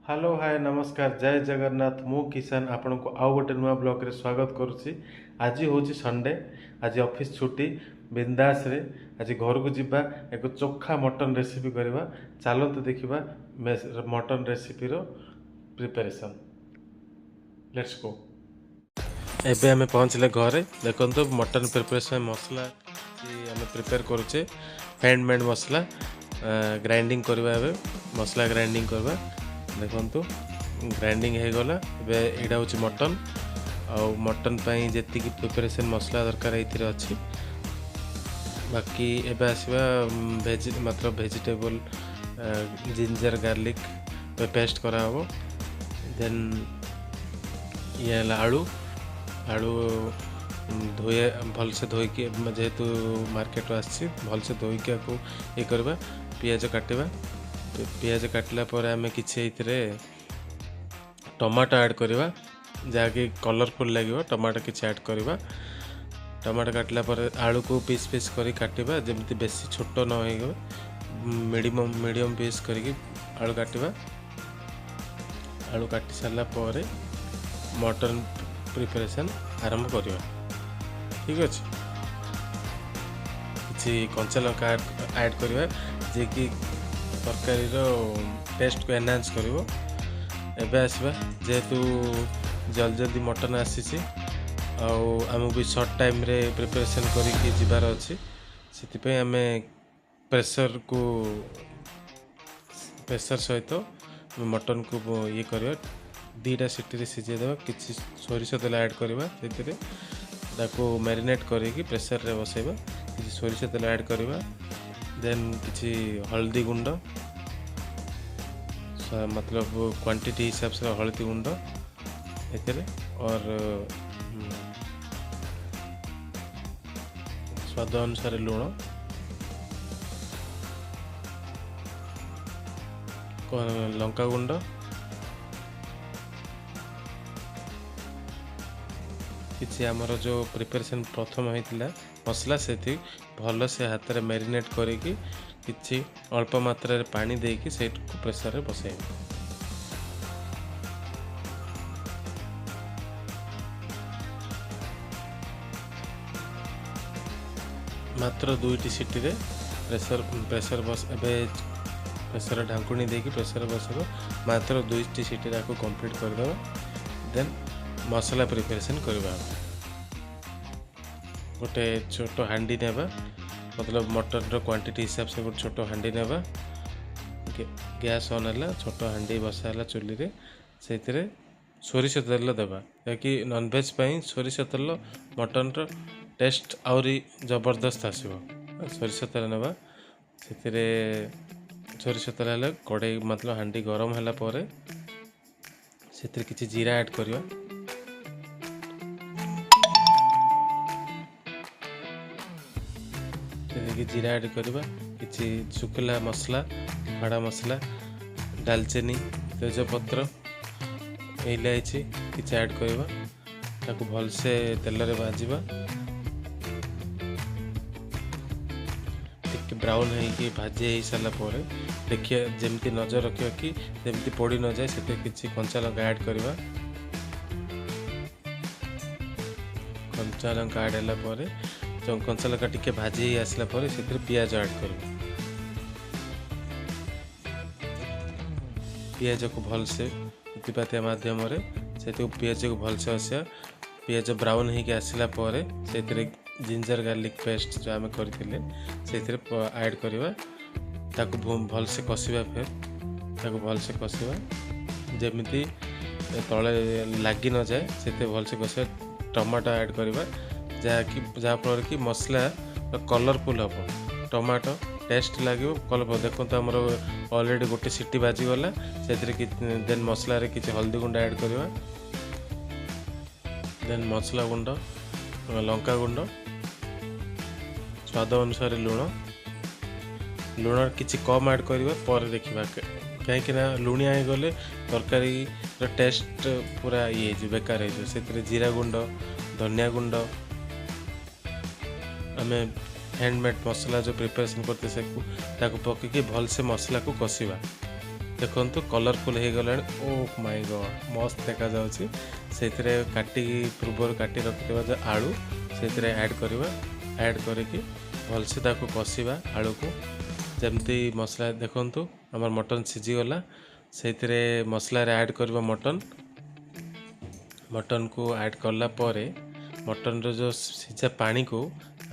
Hello, ହାଏ, ନମସ୍କାର, ଜୟ ଜଗନ୍ନାଥ। ମୁଁ କିଷାନ ଆପଣଙ୍କୁ ଆଉ ଗୋଟେ ନୂଆ ବ୍ଲଗ୍ରେ ସ୍ୱାଗତ କରୁଛି। ଆଜି ହେଉଛି ସଣ୍ଡେ, ଆଜି ଅଫିସ୍ ଛୁଟି। ବିନ୍ଦାସରେ ଆଜି ଘରକୁ ଯିବା, ଏକ ଚୋଖା ମଟନ୍ ରେସିପି କରିବା। ଚାଲନ୍ତୁ ଦେଖିବା ମଟନ୍ ରେସିପିର ପ୍ରିପାରେସନ୍। Let's go. ଏବେ ଆମେ ପହଞ୍ଚିଲେ ଘରେ। ଦେଖନ୍ତୁ, ମଟନ୍ ପ୍ରିପାରେସନ୍ ମସଲା ଆମେ ପ୍ରିପେୟାର କରୁଛେ, ହ୍ୟାଣ୍ଡମେଡ଼୍ ମସଲା ଗ୍ରାଇଣ୍ଡିଙ୍ଗ କରିବା। ଏବେ ମସଲା ଗ୍ରାଇଣ୍ଡିଙ୍ଗ କରିବା। ଦେଖନ୍ତୁ, ଗ୍ରାଇଣ୍ଡିଙ୍ଗ ହେଇଗଲା। ଏବେ ଏଇଟା ହେଉଛି ମଟନ୍, ଆଉ ମଟନ୍ ପାଇଁ ଯେତିକି ପ୍ରିପାରେସନ୍ ମସଲା ଦରକାର ଏଇଥିରେ ଅଛି। ବାକି ଏବେ ଆସିବା ଭେଜି ମାତ୍ର ଭେଜିଟେବଲ୍, ଜିଞ୍ଜର ଗାର୍ଲିକ୍ ପେଷ୍ଟ କରାହେବ। ଦେନ୍ ଇଏ ହେଲା ଆଳୁ। ଆଳୁ ଧୋଇ, ଭଲସେ ଧୋଇକି, ଯେହେତୁ ମାର୍କେଟରୁ ଆସିଛି, ଭଲସେ ଧୋଇକି ଆକୁ ଇଏ କରିବା। ପିଆଜ କାଟିବା। ପିଆଜ କାଟିଲା ପରେ ଆମେ କିଛି ଏଇଥିରେ ଟମାଟୋ ଆଡ଼୍ କରିବା, ଯାହାକି କଲରଫୁଲ୍ ଲାଗିବ। ଟମାଟୋ କିଛି ଆଡ଼୍ କରିବା। ଟମାଟୋ କାଟିଲା ପରେ ଆଳୁକୁ ପିସ୍ ପିସ୍ କରି କାଟିବା, ଯେମିତି ବେଶୀ ଛୋଟ ନ ହେଇଗଲେ, ମିଡ଼ିୟମ୍ ପିସ୍ କରିକି ଆଳୁ କାଟିବା। ଆଳୁ କାଟି ସାରିଲା ପରେ ମଟନ୍ ପ୍ରିପାରେସନ୍ ଆରମ୍ଭ କରିବା। ଠିକ୍ ଅଛି। କିଛି କଞ୍ଚା ଲଙ୍କା ଆଡ଼୍ କରିବା, ଯିଏକି ତରକାରୀର ଟେଷ୍ଟକୁ ଏନହାନ୍ସ କରିବ। ଏବେ ଆସିବା, ଯେହେତୁ ଜଲ୍ଦି ଜଲ୍ଦି ମଟନ୍ ଆସିଛି ଆଉ ଆମକୁ ବି ସର୍ଟ ଟାଇମ୍ରେ ପ୍ରିପାରେସନ୍ କରିକି ଯିବାର ଅଛି, ସେଥିପାଇଁ ଆମେ ପ୍ରେସର ସହିତ ମଟନ୍କୁ ଇଏ କରିବା, 2ଟା ସିଟିରେ ସିଝେଇ ଦେବା। କିଛି ସୋରିଷ ତେଲ ଆଡ଼୍ କରିବା ସେଥିରେ। ତାକୁ ମ୍ୟାରିନେଟ୍ କରିକି ପ୍ରେସରରେ ବସେଇବା। କିଛି ସୋରିଷ ତେଲ ଆଡ଼୍ କରିବା, ଦେନ୍ କିଛି ହଳଦୀ ଗୁଣ୍ଡ, ମତଲବ କ୍ୱାଣ୍ଟିଟି ହିସାବ ସେ ହଳଦୀ ଗୁଣ୍ଡ ଏଥିରେ, ଅର୍ ସ୍ୱାଦ ଅନୁସାରେ ଲୁଣ, ଲଙ୍କା ଗୁଣ୍ଡ, କିଛି ଆମର ଯେଉଁ ପ୍ରିପାରେସନ୍ ପ୍ରଥମ ହେଇଥିଲା ମସଲା, ସେଠି ଭଲସେ ହାତରେ ମ୍ୟାରିନେଟ୍ କରିକି କିଛି ଅଳ୍ପ ମାତ୍ରାରେ ପାଣି ଦେଇକି ସେଇଠୁ ପ୍ରେସରରେ ବସେଇବା। ମାତ୍ର 2ଟି ସିଟିରେ ପ୍ରେସର ବସ। ଏବେ ପ୍ରେସର ଢାଙ୍କୁଣୀ ଦେଇକି ପ୍ରେସର ବସେଇବ। ମାତ୍ର 2ଟି ସିଟିରେ ଆକୁ କମ୍ପ୍ଲିଟ୍ କରିଦେବା। ଦେନ୍ ମସଲା ପ୍ରିପାରେସନ୍ କରିବା। ଗୋଟେ ଛୋଟ ହାଣ୍ଡି ନେବା, ମତଲବ ମଟନର କ୍ୱାଣ୍ଟିଟି ହିସାବ ସେ ଗୋଟେ ଛୋଟ ହାଣ୍ଡି ନେବା। ଗ୍ୟାସ୍ ଅନ୍ ହେଲା, ଛୋଟ ହାଣ୍ଡି ବସା ହେଲା ଚୁଲିରେ। ସେଇଥିରେ ସୋରିଷ ତେଲ ଦେବା, ଯାହାକି ନନଭେଜ୍ ପାଇଁ ସୋରିଷ ତେଲ ମଟନର ଟେଷ୍ଟ ଆହୁରି ଜବରଦସ୍ତ ଆସିବ। ସୋରିଷ ତେଲ ନେବା। ସେଥିରେ ସୋରିଷ ତେଲ ହେଲେ, କଡ଼େଇ ମତଲବ ହାଣ୍ଡି ଗରମ ହେଲା ପରେ ସେଥିରେ କିଛି ଜିରା ଆଡ଼୍ କରିବା। ସେଥିରେ ଜିରା ଆଡ଼୍ କରିବା, କିଛି ଶୁଖିଲା ମସଲା, ଖଡ଼ା ମସଲା, ଡାଲଚିନି, ତେଜପତ୍ର, ଇଲାଇଚି କିଛି ଆଡ଼୍ କରିବା। ତାକୁ ଭଲସେ ତେଲରେ ଭାଜିବା। ଟିକେ ବ୍ରାଉନ୍ ହେଇକି ଭାଜି ହେଇସାରିଲା ପରେ ଦେଖିବା, ଯେମିତି ନଜର ରଖିବା କି ଯେମିତି ପୋଡ଼ି ନଯାଏ, ସେଥିରେ କିଛି କଞ୍ଚା ଲଙ୍କା ଆଡ଼୍ କରିବା। କଞ୍ଚା ଲଙ୍କା ଆଡ଼୍ ହେଲା ପରେ, କଞ୍ଚା ଲଙ୍କା ଟିକେ ଭାଜି ହେଇ ଆସିଲା ପରେ ସେଥିରେ ପିଆଜ ଆଡ଼୍ କରିବା। ପିଆଜକୁ ଭଲସେ ଉତିପାତିଆ ମାଧ୍ୟମରେ ସେଥିକୁ ପିଆଜକୁ ଭଲସେ ଆସିବା। ପିଆଜ ବ୍ରାଉନ୍ ହେଇକି ଆସିଲା ପରେ ସେଥିରେ ଜିଞ୍ଜର ଗାର୍ଲିକ୍ ପେଷ୍ଟ ଯେଉଁ ଆମେ କରିଥିଲେ, ସେଥିରେ ଆଡ଼୍ କରିବା। ତାକୁ ଭଲସେ କଷିବା। ଫେର୍ ତାକୁ ଭଲସେ କଷିବା, ଯେମିତି ତଳେ ଲାଗି ନଯାଏ, ସେଥିରେ ଭଲସେ କଷିବା। ଟମାଟୋ ଆଡ଼୍ କରିବା, ଯାହାଫଳରେ କି ମସଲା କଲରଫୁଲ୍ ହେବ, ଟମାଟୋ ଟେଷ୍ଟ ଲାଗିବ, କଲର୍। ଦେଖନ୍ତୁ, ଆମର ଅଲରେଡ଼ି ଗୋଟେ ସିଟି ବାଜିଗଲା। ସେଥିରେ ଦେନ୍ ମସଲାରେ କିଛି ହଳଦୀ ଗୁଣ୍ଡ ଆଡ଼୍ କରିବା, ଦେନ୍ ମସଲା ଗୁଣ୍ଡ, ଲଙ୍କା ଗୁଣ୍ଡ, ସ୍ୱାଦ ଅନୁସାରେ ଲୁଣ। ଲୁଣ କିଛି କମ୍ ଆଡ଼୍ କରିବା, ପରେ ଦେଖିବା, କାହିଁକିନା ଲୁଣିଆ ହେଇଗଲେ ତରକାରୀର ଟେଷ୍ଟ ପୁରା ଇଏ ହେଇଯିବ, ବେକାର ହେଇଯିବ। ସେଥିରେ ଜିରା ଗୁଣ୍ଡ, ଧନିଆ ଗୁଣ୍ଡ, ଆମେ ହ୍ୟାଣ୍ଡମେଡ଼୍ ମସଲା ଯେଉଁ ପ୍ରିପାରେସନ୍ କରିଥିଲେ ତାକୁ ପକାଇକି ଭଲସେ ମସଲାକୁ କଷିବା। ଦେଖନ୍ତୁ, କଲରଫୁଲ୍ ହେଇଗଲାଣି। ଓ ମାଇ ଗଡ୍, ମସ୍ତ ଦେଖାଯାଉଛି। ସେଇଥିରେ କାଟି ପୂର୍ବରୁ କାଟି ରଖିଥିବା ଯେଉଁ ଆଳୁ, ସେଇଥିରେ ଆଡ଼୍ କରିବା। ଆଡ଼୍ କରିକି ଭଲସେ ତାକୁ କଷିବା ଆଳୁକୁ, ଯେମିତି ମସଲା। ଦେଖନ୍ତୁ, ଆମର ମଟନ୍ ସିଝିଗଲା। ସେଇଥିରେ ମସଲାରେ ଆଡ଼୍ କରିବା ମଟନ୍। ମଟନ୍କୁ ଆଡ଼୍ କଲା ପରେ ମଟନ୍ର ଯେଉଁ ସିଝା ପାଣିକୁ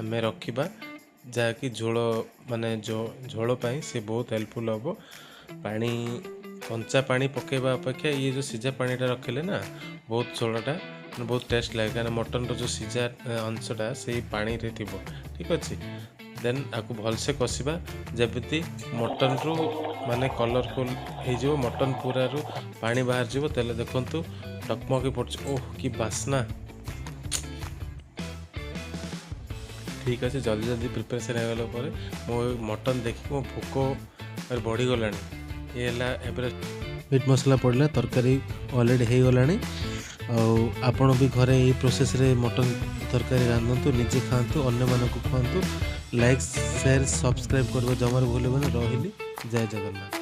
ଆମେ ରଖିବା, ଯାହାକି ଝୋଳ, ମାନେ ଝୋଳ ପାଇଁ ସେ ବହୁତ ହେଲ୍ପଫୁଲ୍ ହେବ। ପାଣି, କଞ୍ଚା ପାଣି ପକାଇବା ଅପେକ୍ଷା ଇଏ ଯେଉଁ ସିଝା ପାଣିଟା ରଖିଲେ ନା, ବହୁତ ଝୋଳଟା ମାନେ ବହୁତ ଟେଷ୍ଟ ଲାଗେ, କାହିଁକିନା ମଟନ୍ର ଯେଉଁ ସିଝା ଅଂଶଟା ସେଇ ପାଣିରେ ଥିବ। ଠିକ୍ ଅଛି, ଦେନ୍ ଆକୁ ଭଲସେ କଷିବା, ଯେମିତି ମଟନ୍ରୁ ମାନେ କଲରଫୁଲ୍ ହେଇଯିବ, ମଟନ୍ ପୁରାରୁ ପାଣି ବାହାରିଯିବ। ତେଲ ଦେଖନ୍ତୁ ଟକମକି ପଡ଼ୁଛି। ଓହ, କି ବାସ୍ନା! ଠିକ୍ ଅଛି, ଜଲ୍ଦି ଜଲ୍ଦି ପ୍ରିପାରେସନ୍ ହେଇଗଲା ପରେ ମୋ ମଟନ୍ ଦେଖିକି ମୋ ଭୋକ ବଢ଼ିଗଲାଣି। ଇଏ ହେଲା ଏଭରେଷ୍ଟ ମିଟ୍ ମସଲା ପଡ଼ିଲା, ତରକାରୀ ଅଲରେଡ଼ି ହେଇଗଲାଣି। ଆଉ ଆପଣ ବି ଘରେ ଏଇ ପ୍ରୋସେସ୍ରେ ମଟନ୍ ତରକାରୀ ରାନ୍ଧନ୍ତୁ, ନିଜେ ଖାଆନ୍ତୁ, ଅନ୍ୟମାନଙ୍କୁ ଖୁଆନ୍ତୁ। ଲାଇକ୍, ସେୟାର, ସବସ୍କ୍ରାଇବ୍ କରିବା ଜମାରୁ ଭୁଲିବନି। ରହିଲି, ଜୟ ଜଗନ୍ନାଥ।